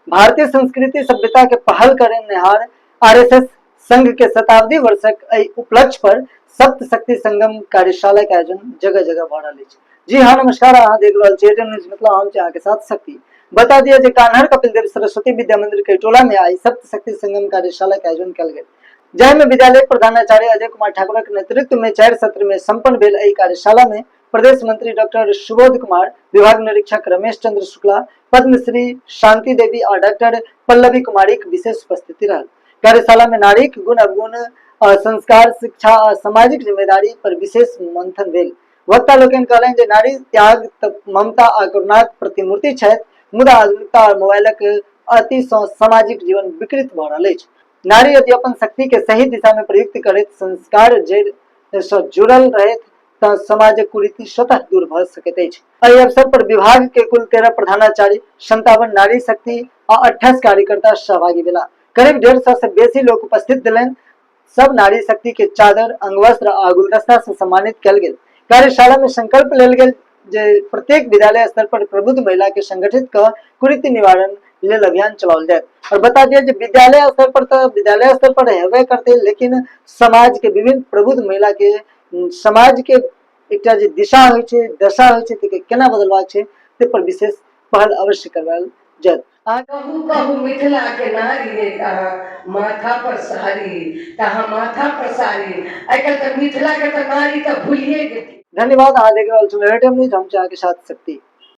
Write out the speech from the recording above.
भारतीय संस्कृति सभ्यता के पहल करनिहार आरएसएस संघ के शताब्दी वर्षक एहि उपलक्ष्य पर सप्त शक्ति संगम कार्यशाला के आयोजन जगह जगह भऽ रहल अछि। जी हाँ, नमस्कार, अहाँ देख रहल छी एयरटेल न्यूज मिथिला, हम छी अहाँके साथ शक्ति। बता दिया जे कान्हर कपिल देव सरस्वती विद्या मंदिर कैटोला में आई सप्त शक्ति संगम कार्यशाला के आयोजन कयल गेल, जाहि में विद्यालय प्रधानाचार्य अजय कुमार ठाकुरक नेतृत्व में 4 सत्र में संपन्न भेल एहि कार्यशाला में प्रदेश मंत्री डॉक्टर सुबोध कुमार, विभाग निरीक्षक रमेश चंद्र शुक्ला, पद्मश्री शांति देवी आ डॉक्टर पल्लवी कुमारी के विशेष उपस्थिति रहल। कार्यशाला में नारीक गुण अवगुण, संस्कार, शिक्षा आ सामाजिक जिम्मेदारी पर विशेष मंथन भेल। वक्ता लोकनि कहलनि जे नारी त्याग, ममता आ करुणाक प्रतिमूर्ति छथि, मुदा आधुनिकता आ मोबाइलक अति सँ सामाजिक जीवन विकृत भऽ रहल अछि। नारी यदि अपन शक्ति के सही दिशा में प्रयुक्त करैत संस्कार जड़ि सँ जुड़ल रहैत तँ समाजक कुरीति स्वतः दूर भऽ सकैत अछि। एहि अवसर पर विभाग के कुल 13 प्रधानाचार्य, 57 नारी शक्ति आ 28 कार्यकर्ता सहभागी भेला। करीब 150 से बेसी लोक उपस्थित भेलनि। सब नारी शक्ति के चादर, अंगवस्त्र आ गुलदस्ता से सम्मानित कयल गेल। कार्यशाला में संकल्प लेल गेल जे प्रत्येक विद्यालय स्तर पर प्रबुद्ध महिला के संगठित क कुरीति निवारण लेल अभियान चलाओल जायत। और बता दिया जे विद्यालय स्तर पर तो विद्यालय स्तर पर हेबे करते, लेकिन समाज के विभिन्न प्रबुद्ध महिला के समाज के एकटा जे दिशा होइ छै, दशा होइ छै, ताहिके केना बदलबाक छै, ताहि पर विशेष पहल अवश्य करवायल जायत। कहू कहू मिथिला के नारी रे, तहाँ माथा पर साड़ी, तहाँ माथा पर साड़ी। आइ काल्हि तऽ मिथिला के तऽ नारी तऽ भूलिए गेल। धन्यवाद। अहाँ देख रहल छी एयरटेल न्यूज, हम छी अहाँके साथ शक्ति।